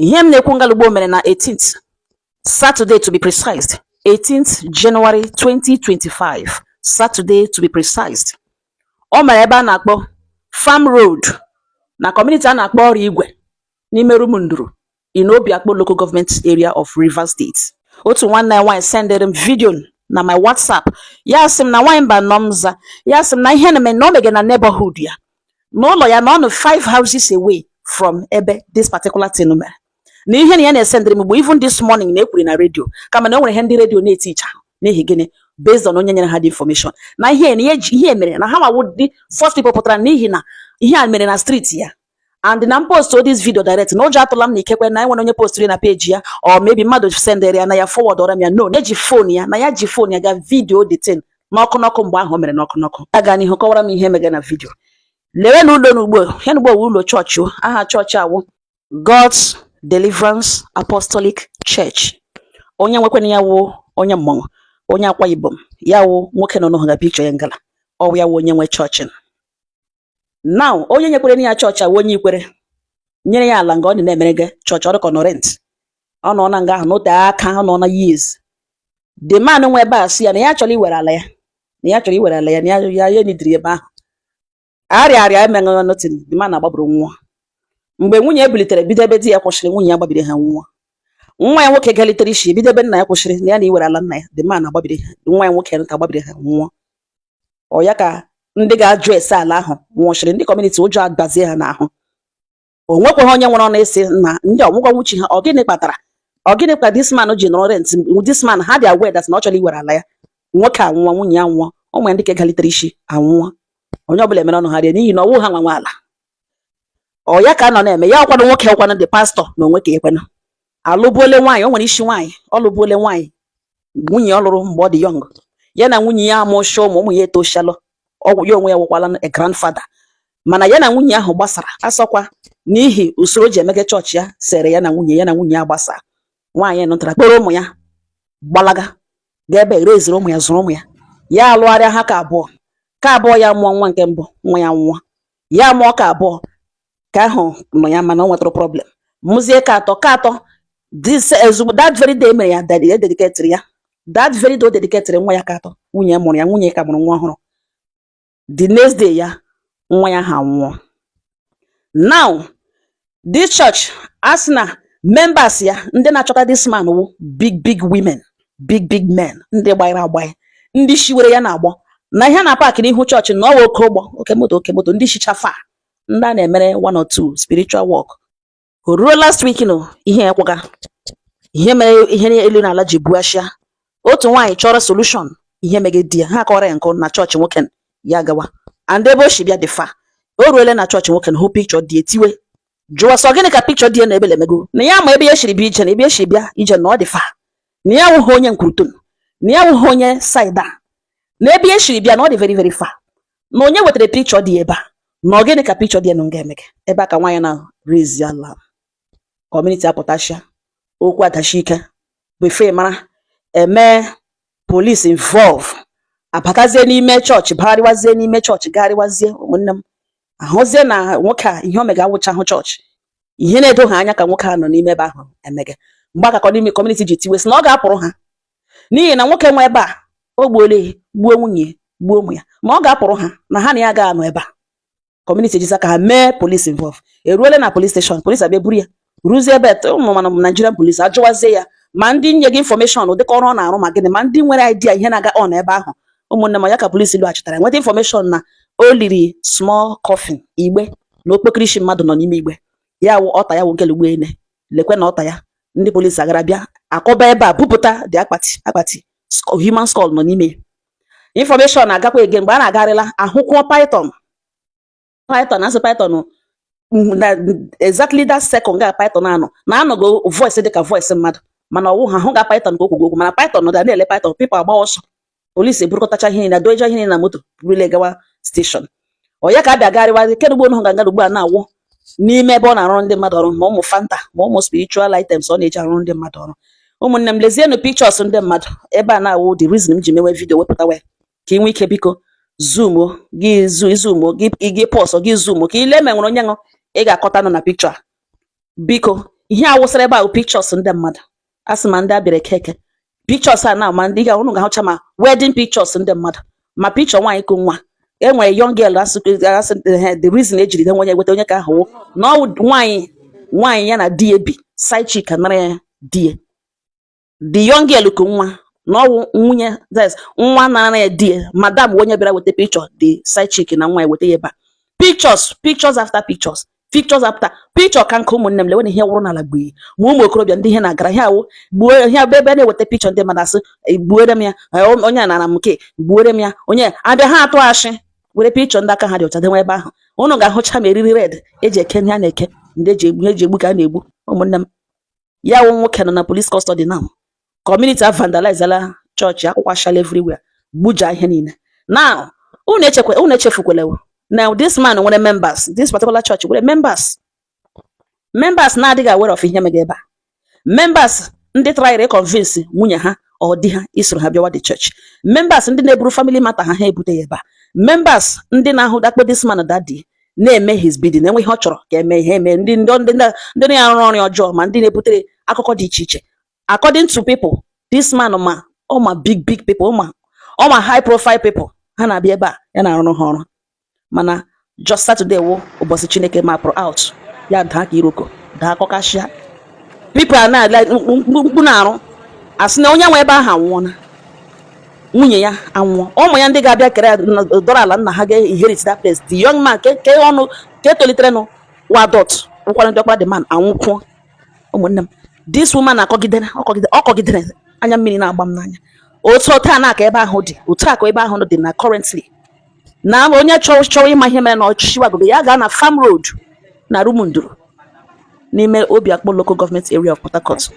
Ihe m na-ekwu ngalugbo mere na 18th, Saturday to be precise, 18th January 2025, Saturday to be precise. O mere ebe a na-akpọ Farm Road na community a na-akpọ Ọrụ Igwe n'ime Rumunduru in Obiakpo Local Government Area of Rivers State. Otu nwanne ya nwaanyị sendịrị m video na my WhatsApp. Ya sị m na nwaanyị mba nọ m za, ya sị m na ihe na-eme na o mege na neighborhood ya, n'ụlọ ya, na ọ nọ five houses away from ebe this particular thing mere. Na ihe na ya na-esendịrị m mgbe even this morning na ekwuri na redio, kama na o nwere ihe ndị redio na-eti icha n'ihi gịnị, based on onye nyere ha the information na ihe na ihe ihe mere na ha ma the first people pụtara, n'ihi na ihe a mere na street ya. And na m post this video direct na ụjọ atụla m na ikekwe na enwere onye postiri na page ya, or maybe mmadụ sendere ya na ya forward ọra m ya. No, na-eji phone ya, na ya ji phone ya ga video the thing n'ọkụ n'ọkụ mgbe ahụ o mere n'ọkụ n'ọkụ. Ya gaa n'ihu kọwara m ihe mege na video. Lewe na ụlọ n'ugbo ya n'ugbo wụ ụlọ chọọchị o. Aha chọọchị awụ God's Deliverance Apostolic Church. Onye nwekwana ya wụ onye mmọnwụ, onye Akwa Ibom. Ya wụ nwoke nọ n'ụhụ ga picture ya ngala ọ ya wụ onye nwe chọọchị. Now, onye nyekwere ya chọọchị awụ onye Ikwere nyere ya ala nga ọ dị na-emere gị chọọchị. Ọ dịka ọ nọ rent, ọ nọ na nga ahụ n'ote aka, ọ nọ na years. The man nwe ebe a sị ya na ya chọrọ iwere ala ya, na ya chọrọ iwere ala ya, na ya ya ya nidiri ebe ahụ arịa arịa emeghị nothing. The man agbagburu nwụọ. Mgbe nwunye ya bilitere bido ebe di ya kwụsịrị, nwunye ya gbabiri ha nwụọ. Nwa ya nwoke galitere isi bido ebe nna ya kwụsịrị na ya na iwere ala nna ya, the man agbabiri ha, nwa ya nwoke nta agbabiri ha nwụọ. Ọ ya ka ndị ga-ajụ ese ala ahụ nwụchiri ndị community, ụjọ agbazie ha n'ahụ. O nwekwaghị onye nwere ọnụ esi na ndị ọgwụgwọ nwuchi ha. Ọ gịnị kpatara? Ọ gịnị kpatara this man ji nọrọ rent? This man, ha dị aware that na ọ chọrọ iwere ala ya. Nwoke anwụọ, nwunye ya nwụọ, ụmụ ya ndị ke galitere isi anwụọ. Onye ọbụla emere ọnụ ha rie, n'ihi na ọwụ ha nwa nwe ala. Ọ ya ka a nọ na-eme ya. Ọkwanụ nwoke, ọkwanụ the pastor na onwe ka ekwenụ alụbuole nwaanyị. O nwere isi nwaanyị, ọ lụbuole nwaanyị. Nwunye ọ lụrụ mgbe ọ dị young, ya na nwunye ya amụsha ụmụ, ụmụ ya etoshalụ. Ọ ya onwe ya wụkwala a grandfather, mana ya na nwunye ahụ gbasara asọkwa n'ihi usoro o ji emege chọọchị ya sere ya na nwunye ya, na nwunye ya gbasa. Nwaanyị nụtara kpọrọ ụmụ ya gbalaga gaa ebe reziri ụmụ ya, zụrụ ụmụ ya. Ya alụgharịa ha ka abụọ, ka abụọ ya mụọ nwa nke mbụ, nwa ya nwụọ. Ya mụọ ka abụọ, ka ahụ nọ ya, mana o nwetara problem. Mụzie ka atọ, ka atọ this ezugbo, that very day mere ya dedicatiri ya, that very day o dedicatiri nwa ya ka atọ, nwunye mụrụ ya, nwunye ka mụrụ nwa ọhụrụ. The next day ya nwa ya ha nwụọ. Now, this church a sị na members ya ndị na-achọta this man wụ big big women, big big men, ndị gbanyere agbanye, ndị shiwere ya na-agbọ na ihe na park n'ihu chọọchị, na ọwa oke ụgbọ, oke moto, oke moto, ndị shicha fa, ndị a na-emere one or two spiritual work. O ruo last week no ihe ekwaga ihe mere ihe elu na ala ji buashia. Otu nwaanyị chọrọ solution ihe mege di ya, ha kọrọ ya nkụ na chọọchị nwoke ya gawa, and ebe o si bịa dị fa. O ruole na chọọchị nwoke na hụ picture dị, etiwe jụọ sọ gịnị ka picture dị ya na ebele emego, na ya ma ebe ya siri bịa ije, na ebe ya si bịa ije na ọ dị fa, na ya awụghị onye nkwurutun, na ya awụghị onye side a, na ebe ya siri bịa na ọ dị very very far, na onye wetara picture dị ebe a, na ọ gịnị ka picture dị ya na nga emege ebe a. Ka nwaanyị na raise alarm, community apụtashịa, okwu adashi ike. Before mara eme, police involve, abatazie n'ime chọọchị, bagharịwazie n'ime chọọchị, gagharịwazie. Ụmụnne m, ahụzie na nwoke a ihe o mega awụchahụ chọọchị. Ihe na-edo ha anya ka nwoke a nọ n'ime ebe ahụ emege. Mgbe aka n'ime community ji tiwe sị na ọ ga-apụrụ ha, n'ihi na nwoke nwe ebe a o gbuola ya, gbuo nwunye, gbuo ụmụ ya, ma ọ ga-apụrụ ha na ha na ya agaghị anọ ebe a. Community ejizi aka ha mee police involve. Eruole na police station, police abịa buru ya ruzie ebe ụmụ mana Nigerian police ajụwazie ya, ma ndị nye gị information dịka ọrụ ọ na-arụ, ma gịnị, ma ndị nwere idea ihe na-aga on ebe ahụ. Ụmụnne m, ya ka polisi lọghachitara nweta information na o liri small coffin, igbe na okpokoro isi mmadụ nọ n'ime igbe ya wụ ọta ya wụ nke lugbo ene lekwe na ọta ya. Ndị polisi agara bịa akọba ebe a bupụta dị akpati, akpati human skull nọ n'ime. Information na-agakwa ege mgbe a na-agarịla ahụkwuo python, python asị python na exactly that second ga python anọ na anọgo voice dịka voice mmadụ, mana ọwụ ha hụ ga python ka o kwugo okwu, mana python nọdụ na-ele python. People agba ọsọ, polisi eburukọtacha ihe niile, doja ihe niile na moto, burile gawa station. Ọ ya ka a bịa garịwa kedụ ugbo ga ngara ugbu a na-awụ n'ime ebe ọ na-arụ ndị mmadụ ọrụ, ma ụmụ fanta, ma ụmụ spiritual items ọ na-eji arụ ndị mmadụ ọrụ. Ụmụnne m, lezienụ pictures ndị mmadụ ebe a na-awụ the reason m ji mewe video wepụtawa ya, ka ị nwee ike biko zoom gị zoom gị, gị pause gị zoom ka ile ma enwere onye ṅụ ị ga-akọta nọ na picture a. Biko, Ihe a wụsara ebe a bụ pictures ndị mmadụ. A sị ma ndị a bịara eke eke pictures a na ma ndị ga unu ga-ahụcha, ma wedding pictures ndị mmadụ, ma picture nwaanyị ku nwa. E nwere young girl asị asị the reason ejiri de onye weta onye ka ahụ wụ na ọ wụ nwaanyị nwaanyị ya na di ya bi, side chick nara ya di ya. The young girl ku nwa na ọwụ nwunye, that's nwa nara ya di ya. Madam onye bịara weta picture the side chick na nwa ya weta ya ebe a. Pictures, pictures after pictures, pictures after picture ka nke. Ụmụnne m, lewe na ihe wụrụ n'ala gbee ma ụmụ okorobịa ndị ihe na-agara ihe awụ gbuo ihe ebe ebe na-eweta picture ndị mmadụ, asị gbuere m ya, onye a nara m nke, gbuere m ya. Onye abịa ha atụ ashị were picture ndị aka ha dị ọcha denwe ebe ahụ. Unu ga-ahụcha ma eriri red eji eke ihe a na-eke, ndị eji egbu ihe eji egbu ka a na-egbu. Ụmụnne m, ya wụ nwoke nọ na police custody now. Community a vandalizela chọọchị, akwụkwọ ashala everywhere, gbuja ihe niile. Now unu echekwa, unu echefukwala o. Now this man nwere members, this particular church nwere members, members na-adịghị aware of ihe mega ebe a, members ndị tryere convince nwunye ha ọ di ha isoro ha bịawa the church, members ndị na-eburu family matter ha, ha ebute ya ebe a, members ndị na-ahụ dakpo this man daddy na-eme his bidding, enwe ihe ọ chọrọ ka eme ihe eme, ndị na-arụ ọrụ ọjọọ, ma ndị na-ebutere akụkọ dị iche iche. According to people, this man ma ọ ma big big people, ọ ma high profile people ha na-abịa ebe a ya na-arụrụ ha ọrụ. Mana just Saturday wụ ụbọchị Chineke mapụrụ out ya, daa ka iroko daa kọkashịa. People a na-ala mkpu mkpu na-arụ asị na onye nwe ebe ahụ anwụọna, nwunye ya anwụọ, ụmụ ya ndị ga-abịa kere ya dọrọ ala nna ha ga-inherit that place. The young man ke ọnụ ke tolitere nụ wa adult nkwara ndị ọkpara the man anwụkwuo. Ụmụnne m, this woman akọgidere ọkọgidere ọkọgidere, anya mmiri na-agba m n'anya. Otu a na-aka ebe ahụ dị, otu a ka ebe ahụ dị na currently na onye chọrọ chọrọ ịma ihe mere na ọchịchị wagogo ya gaa na Farm Road na Rumunduru n'ime Obiakpọ Local Government Area of Port Harcourt.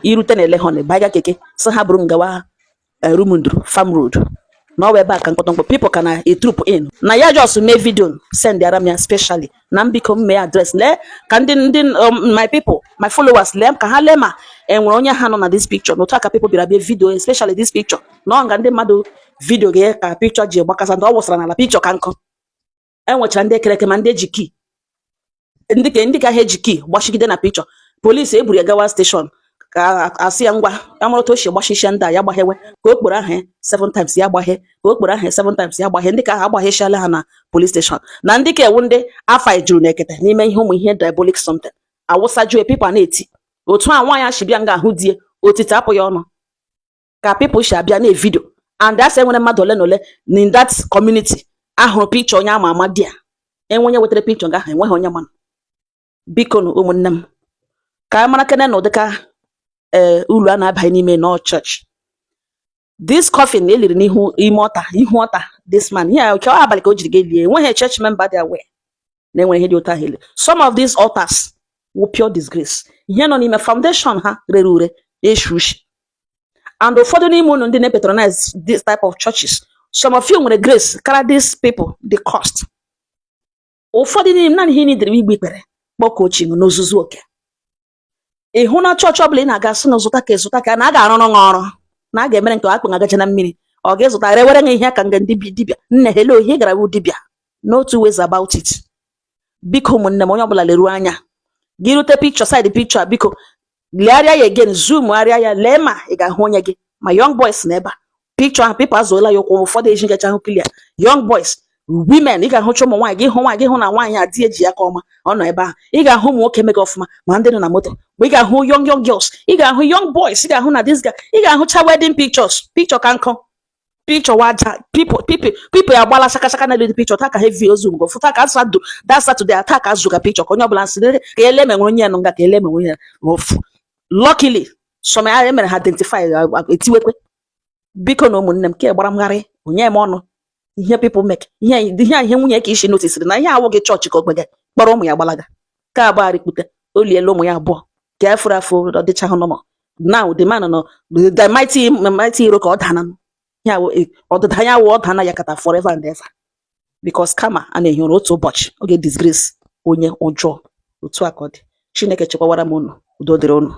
Irute na Elehon, baiga keke sị ha bụrụ ngawa Rumunduru Farm Road na ọ bụ ebe a ka mkpọtọmkpọ people ka na troop in na ya. Just mee video send ara m ya specially na mbiko m mee address, lee ka ndị my people, my followers, lee ka ha lee ma enwere onye ha nọ na this picture. N'otu a ka people bịara bịa video, especially this picture na ọ nga ndị mmadụ video ga ka picture ji gbakasa ndị ọ wụsara n'ala. Picture ka nkụ enwechara ndị ekereke ma ndị eji key, ndị ka ha eji key gbachigide na picture. Polisi eburu ya gawa station ka asị ya ngwa ya mara otu o si gbachisia ndị a, ya gbaghewe ka o kporo aha ya seven times, ya gbaghe ka o kporo aha ya seven times, ya gbaghe. Ndị ka ha agbaghechala ha na police station na ndị ka ewu ndị afa juru n'ekete n'ime ihe ụmụ ihe diabolic something awụsajuo. People na-eti otu a nwaanyị si bịa nga ahụ die otiti apụghị ọnụ ka people si abịa na video. And asị enwere mmadụ ole na ole in that community ahụrụ picture onye ama ama di ya enwe onye wetara picture nga ahụ, enweghị onye mana. Biko nụ, ụmụnne m, ka a mara kene na ụdịka ee ulu a na-abanye n'ime nọ church. This coffin eliri n'ihu ime ọta ihu ọta this man ihe ke abalị ka o jiri ga elie, enweghị church member dị aware na enwere ihe dị otu ahụ ele. Some of these altars wụ pure disgrace. Ihe nọ n'ime foundation ha rere ure, eshu ushi. And ụfọdụ n'ime unu ndị na-patronize this type of churches, some of you nwere grace kara these people. The cost ụfọdụ n'ime naanị ihe ị nidere igbe ikpere kpọkuo chi n'ozuzu oke. Ị hụ na chọọchị ọbụla ị na-aga sị na zụta ka ịzụta ka na a ga-arụrụ gị ọrụ na a ga-emere nke akpụ agaje na mmiri ọ ga-ezụta rewere gị ihe ka nga ndị dibịa nne hello ihe ị gara bụ dibịa. No two ways about it. Biko ụmụnne m, onye ọbụla leruo anya gị rute picture side picture a, biko legharịa ya again, zoom gharịa ya, lee ma ị ga-ahụ onye gị ma young boys na ebe a picture ahụ. People azụola ya ụkwụ, ụfọdụ eji nkecha ahụ clear. Young boys, women, ị ga-ahụcha ụmụ nwaanyị gị hụ nwaanyị gị hụ na nwaanyị a di eji ya ka ọma ọ nọ ebe ahụ. Ị ga-ahụ ụmụ nwoke mega ọfụma ma ndị nọ na moto ma ị ga-ahụ young young girls, ị ga-ahụ young boys, ị ga-ahụ na this guy, ị ga-ahụcha wedding pictures. Picture ka nkụ, picture waja. People people people agbala shaka shaka na picture taa ka heavy ozu ngo fụta ka asa do that Saturday taa ka azụ ka picture ka onye ọbụla sị ka ele menwere onye ya nọ nga ka ele menwere onye ya ofu. Luckily some ya emere ha identify etiwekwe. Biko na ụmụnne m, ke gbara mgharị onye m ọnụ ihe people make ihe ihe ihe nwunye ka isi notisiri na ihe awụghị chọọchị ka ogbege kpọrọ ụmụ ya gbalaga ka abụọ arịkpute o liela ụmụ ya abụọ ka e furu afọ ọ dịchaghị nọmọ. Now the man nọ the mighty mighty hero ka ọ dana ya wụ ọdịda ya wụ ọ dana ya kata forever and ever, because kama a na-ehi ụra otu ụbọchị ọ ga-disgrace onye ọjọọ. Otu a ka ọ dị. Chineke chekwawara m unu. Udo dịrị unu.